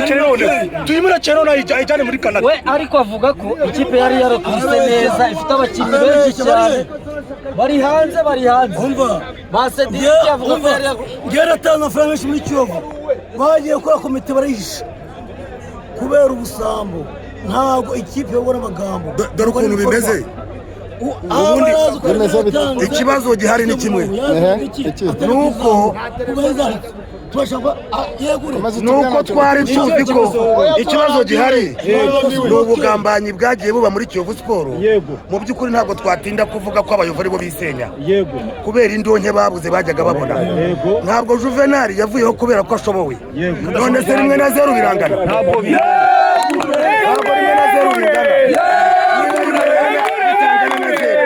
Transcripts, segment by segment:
Tuyimurekere noneho, tuyimurekere noneho, ayijyane muri Canada. We ariko avuga ko ikipe yari yarakubise neza, ifite abakinnyi benshi cyane bari hanze, bari hanze. Umva. Ba Cedric avuga ko yari Njyewe natanze amafaranga menshi muri Kiyovu, bagiye gukora komite barayihisha kubera ubusambo. Ntabwo ikipe yobora amagambo. Dore ukuntu bimeze. Ubundi Bimeze bite? Ikibazo gihari ni kimwe. Nuko nuko twari tuzi ko ikibazo gihari ni ubugambanyi bwagiye buba muri Kiyovu Sport. Mu by'ukuri ntabwo twatinda kuvuga ko abayobozi aribo bisenya kubera indonke babuze bajyaga babona. Ntabwo Juvenal yavuyeho kubera ko ashobowe. None se rimwe na zeru birangana? Ntabwo rimwe na zeru bingana. Niba rimwe bitangana na zeru,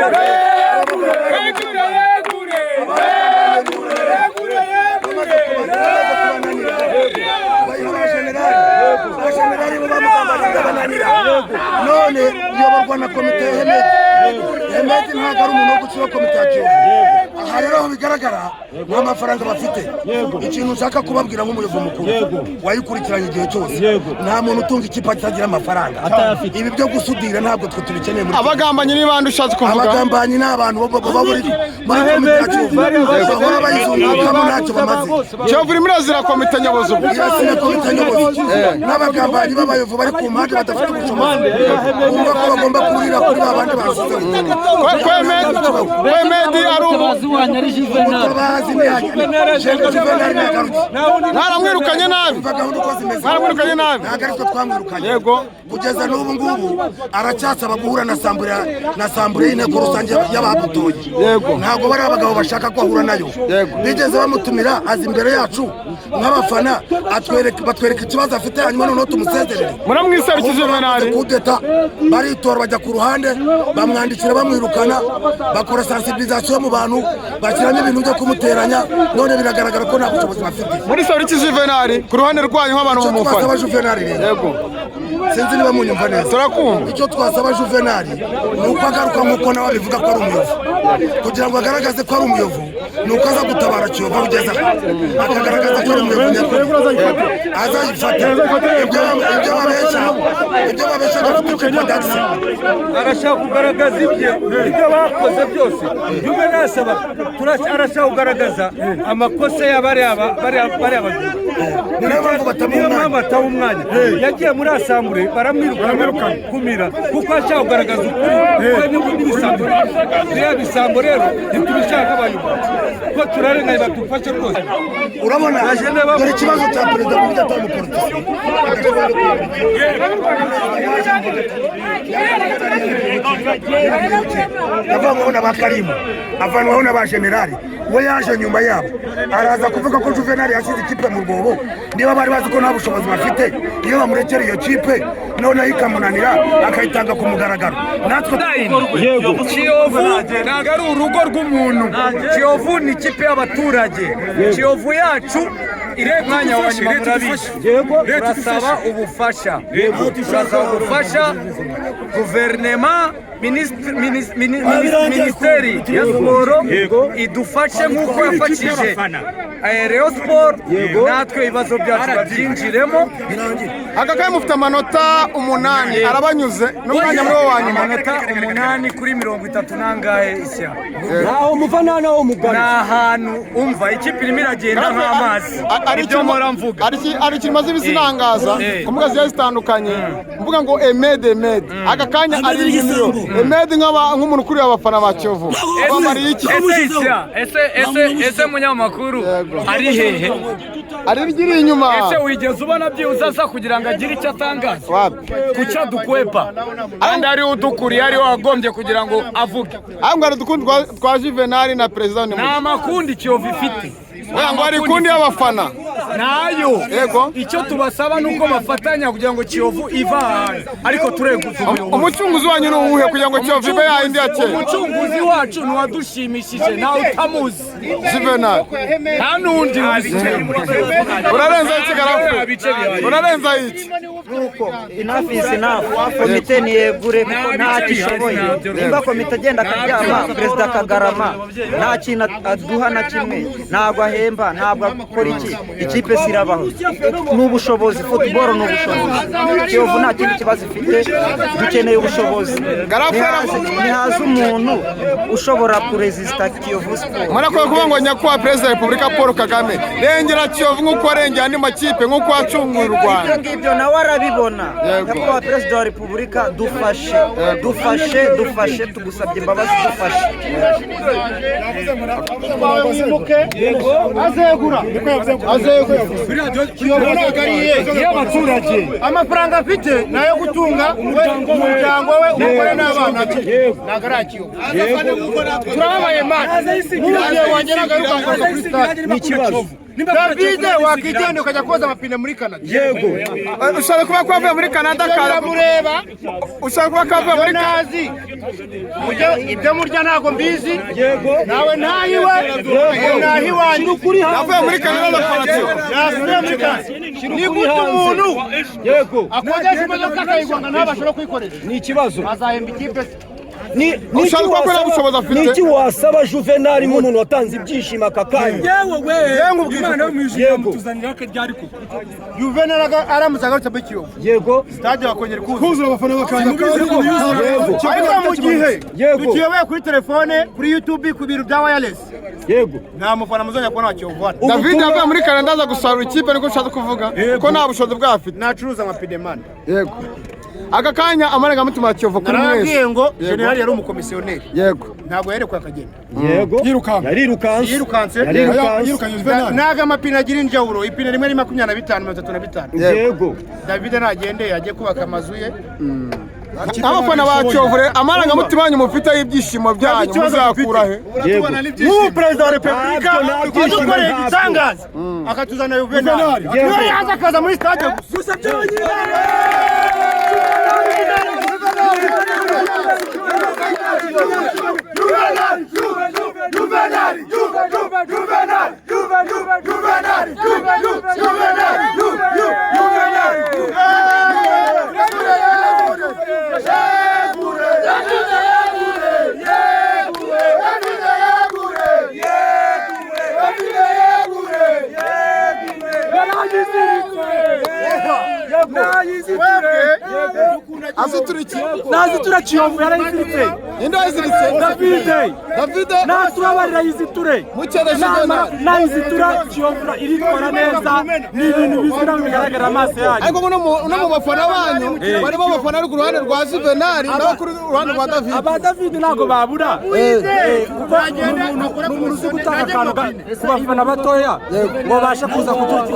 bamaze kubananira, ba generali bo bamugambanira bananira. None iyoborwa na komite ya Hemedi. Hemedi ntabwo ari umuntu wo gushyiraho komite ya Kiyovu. Aha rero aho bigaragara nta mafaranga bafite. Ikintu nshaka kubabwira nk'umuyobozi mukuru wayikurikiranye igihe cyose, nta muntu utunga ikipe atagira amafaranga. Ibi byo gusudira ntabwo twe tubikeneye muri Abagambanyi ni bande ushatse kuvuga? Abagambanyi ni abantu baba muri komite ya Kiyovu, bahora bayizungurukamo, ntacyo bamaze. Kiyovu irimo irazira komite nyobozi ubu. Irasira komite nyobozi n'abagambanyi b'abayovu bari ku mpande badafite ubushobozi, bumva ko bagomba kurira kuri ba bandi basizeho. Ko Emedi ari ubu Mutabazi wanyu ari Juvenal. Mutabazi Juvenal nagaruke. Mwaramwirukanye nabi. Umva gahunda uko zimeze. Mwaramwirukanye nabi. Ntabwo ari twe twamwirukanye. Kugeza n'ubu ngubu aracyasaba guhura na assemblée y'inteko rusange y'abamutoye. Ntabwo bari abagabo bashaka ko ahura nayo. Bigeze bamutumira aza imbere yacu nk'abafana, atwereka, batwereka ikibazo afite, hanyuma noneho tumusezerere. Muramwisabye Juvenal. Kudeta, baritora, bajya ku ruhande, bamwandikira bamwirukana, bakora sensibilisation mu bantu, bashyiramo ibintu byo kumuteranya. None biragaragara ko nta bushobozi bafite. Muri iki Juvenal ku ruhande rwanyu nk'abantu Icyo twasaba mumufana. Juvenal rero, sinzi niba munyumva neza. Turakumva. Icyo twasaba Juvenal ni uko agaruka nk'uko nawe abivuga ko ari umuyovu. Kugira ngo agaragaze ko ari umuyovu ni uko aza gutabara Kiyovu aho ugeze aha, akagaragaza ko ari umuyovu nyakuri, azayifata. Ibyo babeshya gafite ikipe dagisi. Arashaka kugaragaza ibye, ibyo bakoze byose. Juvenal asaba, arashaka kugaragaza amakosa y'abariya bariya bajura. Niyo mpamvu batamuha Niyo umwanya. mpamvu bataha umwanya. Yagiye muri assemblée baramwirukana kumira, kuko ashaka kugaragaza ukuri. We n'ibisambo, biriya bisambo rero ntitubishaka abayobozi, ko turarenganye, badufashe rwose. Urabona, dore ikibazo cya perezida ku buryo atari umupolitisiye adashobora no kuyobora. Yavanwaho na ba Karimu, avanwaho na ba generali, we yaje nyuma yabo, araza kuvuga ko Juvenal yasize ikipe mu rwobo. Niba bari bazi ko nta bushobozi bafite, iyo bamurekera iyo kipe noneho ikamunanira akayitanga ku mugaragaro, natwe Kiyovu ntabwo ari urugo rw'umuntu. Kiyovu ni ikipe y'abaturage. Kiyovu yacu iri ku mwanya wa nyuma, murabizi. Turasaba ubufasha, turasaba ubufasha guverinema, minisiteri ya siporo idufashe nk'uko yafashije Rayon Sport, natwe ibibazo byacu babyinjiremo. Aka kanya mufite amanota 8, arabanyuze n'umwanya muri wo wa nyuma. Amanota 8 kuri 30 n'angahe isya? Ntaho muva nta naho Ni mugana. ahantu umva ikipe irimo iragenda nk'amazi. Ibyo mpora mvuga. Hari ikintu maze iminsi ntangaza ku mbuga zigiye zitandukanye, mvuga ngo Emedi, Emedi aka kanya ari Emedi. Inyuma Emedi nk'umuntu ukuriye abafana ba Kiyovu abamariye iki? Ese isya, ese munyamakuru ari hehe? Ari ryiri inyuma. Ese wigeze ubona byibuze aza kugira ngo agire icyo atangaza? Wapi. Kuki adukwepa kandi ariwe udukuriye, ariwe wagombye kugira ngo avuge? Ahubwo hari udukundi twa Juvenal na perezida ni Nta makundi Kiyovu ifite. Oya, ngo hari ikundi y'abafana. Nayo. Icyo tubasaba ni uko bafatanya kugira ngo Kiyovu ive ahantu, ariko tureguza ubuyobozi. Umucunguzi wanyu ni uwuhe kugira ngo Kiyovu ibe yayindi ya kera? Umucunguzi wacu ni uwadushimishije, ntawe utamuzi. Juvenal. Nta n'undi uzi. Urarenza iki, Garafu? Urarenza iki? Nuko enough is enough. Komite niyegure kuko ntacyo ishoboye. Nimba komite agenda akaryama, perezida akagarama, nta kintu aduha na kimwe, ntabwo ahemba, ntabwo akora iki ikipe. Ekipe zirabaho, ni ubushobozi. Football ni ubushobozi. Kiyovu nta kindi kibazo ifite, dukeneye ubushobozi. Ntihaza umuntu ushobora kurezisita Kiyovu Sport. Murakoze kuvuga ngo nyakubahwa Perezida wa Repubulika Paul Kagame, rengera Kiyovu nk'uko warengeye andi makipe, nk'uko wacunguye u Rwanda. Ibyo ngibyo nawe arabibona. Nyakubahwa Perezida wa Repubulika, dufashe, dufashe, dufashe, tugusabye imbabazi, dufashe. Azegura, azegura. Kiyovu ntabwo ari iye y'abaturage. Amafaranga afite ni ayo gutunga umuryango we, umugore n'abana be, ntabwo ari Kiyovu. Turababaye mani, nk'umubyeyi wanjye ntabwo ari ukanguka kuri stade. Ni ikibazo. Davide, wakigenda ukajya koza amapine muri Canada. Yego, ushobora kuba ko avuye muri Canada. Biramureba. Ushobora kuba ko avuye muri nazi ibyo murya ntabwo mbizi. Yego. Nawe ntahiwe, ntahi iwanyu. Avuye muri Canada agakora Yasubiye muri Canada ni gute? Umuntu akodesha imodoka akayigwanga ntabashe no kuyikoresha. Ni ikibazo. Azahemba ikipe? Ni iki wasaba Juvenal nk'umuntu watanze ibyishimo aka kanya? Yewe we, Imana yo mu ijuru yamutuzanira akaryari koko. Juvenal aramutse agarutse muri Kiyovu, yego, stade bakongera kuzura, abafana bakaza. Yego. Ariko mu gihe tukiyoboye kuri telefone, kuri YouTube, ku bintu bya wireless, yego, nta mufana muzongera kubona wa Kiyovu hano. David avuye muri Canada aza gusarura ikipe, niko ushatse kuvuga ko nta bushobozi bwayo afite. Nacuruza amapine mani. Yego, aka kanya amarangamutima ya Kiyovu kuri mwese. Narababwiye ngo generali yari umukomisiyoneri. Yego. Ntabwo yerekwa akagenda. Yego, yarirukanse. Yirukanse. Yarirukanse. Ntabwo amapine agira injawuro, ipine rimwe ni 25, 35. Yego. David nagende ajye kubaka amazu ye. Abafana ba Kiyovu rero, amarangamutima yanyu mufite y'ibyishimo byanyu muzakura he? Nk'ubu Perezida wa Repubulika adukoreye igitangaza akatuzanira Juvenal, niyo yaza akaza muri stade gusa. Nazitura Kiyovu yarayiziritse. Ninde wayiziritse? Davide. Davide. Naturabarira yiziture. Mukere Juvenal. Nayizitura, Kiyovu iritwara neza, ni ibintu bizwi nawe bigaragara amaso yanyu. Ariko no mu bafana banyu barimo abafana bari ku ruhande rwa Juvenal nabo kuri ruhande rwa David. Aba David ntabwo babura, kuko ni umuntu uzi gutanga akantu ku bafana batoya ngo babashe kuza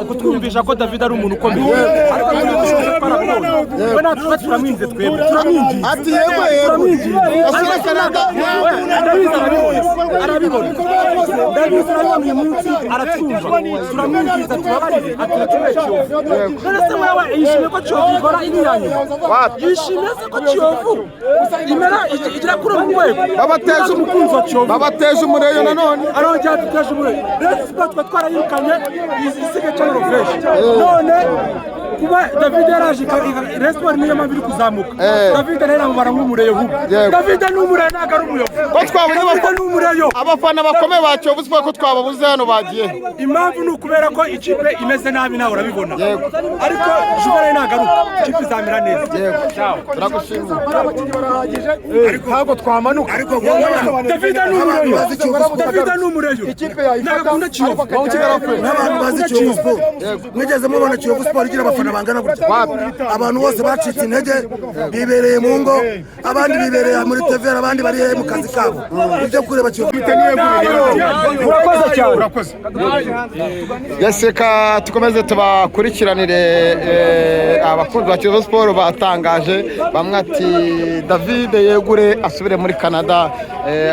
kutwumvisha ko David ari umuntu ukomeye, ariko turi twarabonye we natwe turamwinze, twebwe turamwinginze. Ati yego yego, asura Canada. Ndabizi arabibona, arabibona, ndabizi arabibona. Uyu munsi aratwumva, turamwinginza, tubabarire atubature Kiyovu. None se wewe yishimiye ko Kiyovu ikora iri ya nyuma? Yishimiye se ko Kiyovu imera igera kuri uru rwego? Babateje umukunzi wa Kiyovu, babateje umureyo nanone. Arongera aduteje umureyo. Rayon Sports twa twarayirukanye, isigaye cyangwa fresh. None kuba David yaraje, Rayon Sports niyo mpamvu iri kuzamuka. David rero amubara nk'umureyo ahubwo. David ni umureyo, ntabwo ari umuyovu. Ko twabonye David ni umureyo. Abafana bakomeye ba Kiyovu Sport ko twababuze hano bagiye? Impamvu ni ukubera ko ikipe imeze nabi, nawe urabibona, ariko Juvenal nagaruka ikipe izamera neza. Turagushimira. Ntabwo twamanuka. Ariko David ni umureyo, David ni umureyo, nagakunda Kiyovu. N'abantu bazi Kiyovu Sport, mwigeze mubona Kiyovu Sport igira abafana bangana gutya? Abantu bose bacitse intege, bibereye mu ngo, abandi bibereye muri TVR, abandi bari mu kazi kabo, ibyo kureba Kiyovu. Murakoze cyane. Yes, reka tukomeze tubakurikiranire. Abakunzi ba Kiyovu Sport batangaje bamwe ati David yegure asubire muri Canada,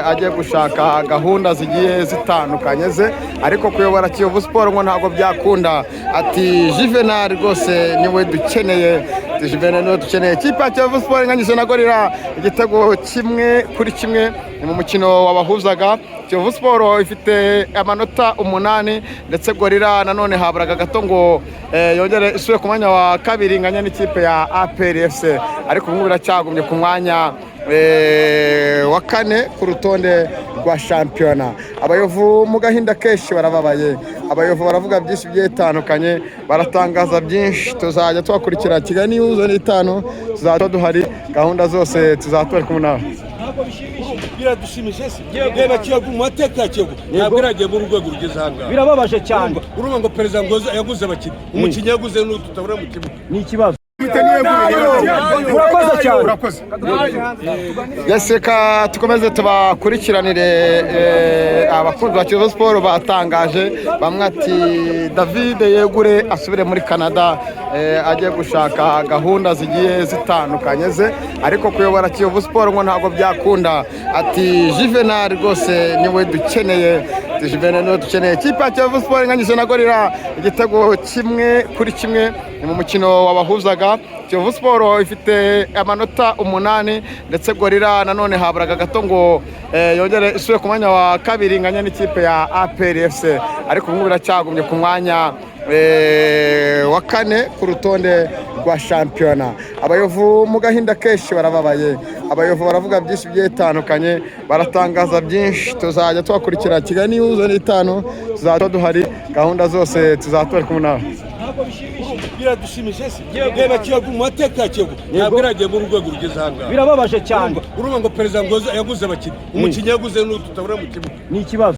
ajye gushaka gahunda zigiye zitandukanye ze, ariko kuyobora Kiyovu Sport ngo ntabwo byakunda. Ati Juvenal rwose niwe dukeneye, Juvenal niwe dukeneye. Ikipe ya Kiyovu Sport inganyije na Gorilla igitego 1-1, ni mu mukino wabahuzaga. Kiyovu Sport ifite amanota 8, ndetse Gorilla nanone haburaga gato ngo yongere isubire ku mwanya wa kabiri inganya n'ikipe ya APR FC, ariko ubu ngubu biracyagumye ku mwanya wa kane ku rutonde rwa shampiyona. Abayovu mu gahinda kenshi barababaye, abayovu baravuga byinshi bigiye bitandukanye, baratangaza byinshi. Tuzajya tubakurikira Kigali News n'itanu, tuzajya duhari gahunda zose tuzaba turi kumwe nawe. Biradushimishije se? Reba Kiyovu, mu mateka ya Kiyovu ntabwo iragiye muri urwego rugeze aha ngaha. Birababaje cyane. Urumva ngo perezida ngo yaguze abakinnyi, umukinnyi yaguze n'utu tutabura mu kibuga. Ni ikibazo. Urakoze cyane. Urakoze. Yes, reka tukomeze tubakurikiranire. Abakunzi ba Kiyovu Sport batangaje, bamwe ati David yegure asubire muri Canada, ajye gushaka gahunda zigiye zitandukanye ze, ariko kuyobora Kiyovu Sport ngo ntabwo byakunda. Ati Juvenal rwose niwe dukeneye, Juvenal niwe dukeneye. Ikipe ya Kiyovu Sport inganyije na Gorilla igitego 1-1, ni mu mukino wabahuzaga. Kiyovu Sport ifite amanota 8, ndetse Gorilla nanone haburaga gato ngo yongere isubire ku mwanya wa kabiri inganya n'ikipe ya APR FC, ariko ubu ngubu biracyagumye ku mwanya wa kane ku rutonde rwa shampiyona. Abayovu mu gahinda kenshi barababaye, abayovu baravuga byinshi bigiye bitandukanye, baratangaza byinshi. Tuzajya tubakurikira Kigali News n'itanu, tuzajya duhari gahunda zose tuzaba turi kumwe nawe. Biradushimishije se? Reba Kiyovu, mu mateka ya Kiyovu ntabwo iragiye muri urwego rugeze aha ngaha. Birababaje cyane. Urumva ngo perezida ngo yaguze abakinnyi, umukinnyi yaguze n'utu tutabura mu kibuga. Ni ikibazo.